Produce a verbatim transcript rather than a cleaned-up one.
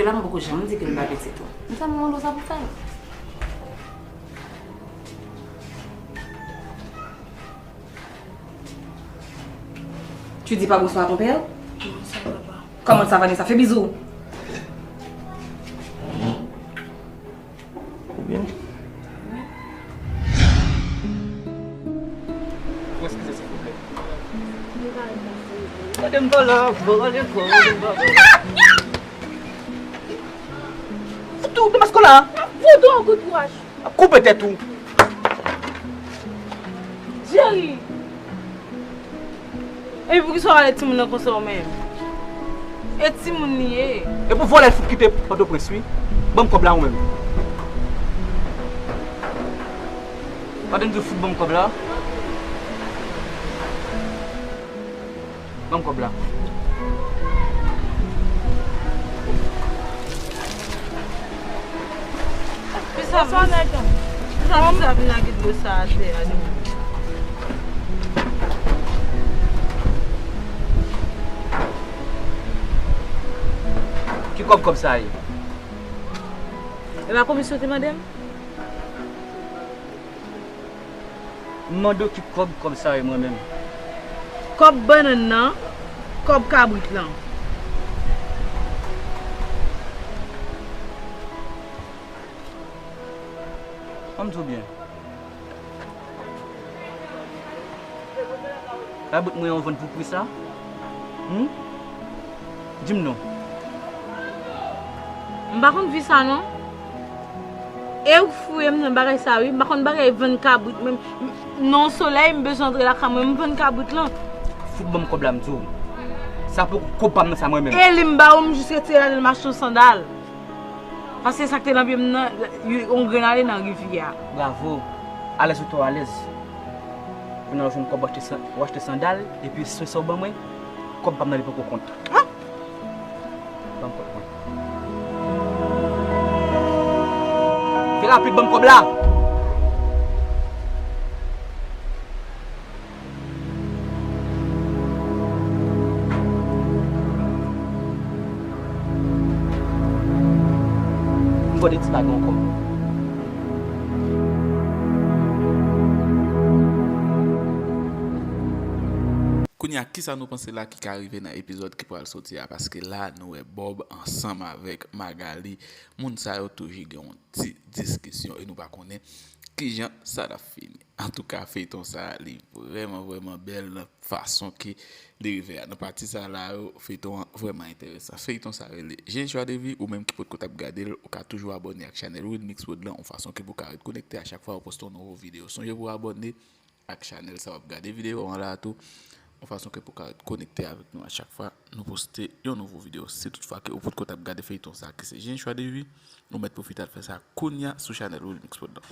Mwen poko janm di ke m pa pitit ou. M sa mande w sa pou fè. Tu dis pas bonsoir à ton père? Comment ça va, Vanessa? Fais bisous. Ou byen? Ou eskize, silvouplè. Gade m pa la, gade m pa la. Ou tou, demaske la. Fout ou yon kout wòch. Ap koupe tèt ou. Jerry. Epi poukisa w rele timoun nan konsa ou menm? E timoun li ye. E pou vòlè l fout kite Pòtoprens wi. Ban m kòb la ou menm. Pandan m di w fout ban m kòb la. Ban m kòb la. Kisa, kisa vin lage dlo sa atè a demen? Ki kòb kòb sa ye? E pa komisyon te mande m? M mande w ki kòb kòb sa ye mwen menm. Kòb bannann nan, kòb kabrit lan. An m di w byen. Kabrit mwen an w vann pou pri sa? Hum? Di m non. M pa konn vi sa non. E ou k fouye m nan bagay sa wi. M pa konn bagay vann kabrit menm. M- Non solèy m bezwen antre lakay mwen, m vann kabrit lan. Fout ban m kòb la m di w. Sa poko kòb pa m nan sa mwen menm. E li m ba ou m jis retire la nan machann sandal. Paske sa k te nan pye m nan, yon grenn ale nan rivyè a. Bravo. Alèz ou twò alèz. Kounye a w jwenn kòb w achte san- w achte sandal, epi se sa w ban mwen, kòb pa m nan li poko kont. Ban m kòb mwen. Fè rapid, ban m kòb la. M vòde ti bagay ankò. Kounye a, kisa nou panse la ki ka rive nan epizòd ki pral soti a? Paske la, nou wè Bob ansanm avèk Magali. Moun sa yo toujou gen yon ti diskisyon e nou pa konnen kijan sa t ap fini. Antouka, feyton sa a, li vrèman, vrèman bèl nan fason ke li rive a. Nan pati sa la yo, feyton an vrèman enteresan. Feyton sa rele J'ai un choix de vie, ou menm ki potko t ap gade l, ou ka toujou abòne ak chanèl Wilmix Prod lan, yon fason ke pou ka ret konekte a chak fwa yo poste yon nouvo videyo. Sonje pou abòne ak chanèl sa w ap gade videyo an la tou, yon fason ke pou ka ret konekte avèk nou a chak fwa nou poste yon nouvo videyo. Si toutfwa ke ou potko t ap gade feyton sa ki se J'ai un choix de vie, ou mèt pwofite al fè sa kounya sou chanèl Wilmix Prod lan.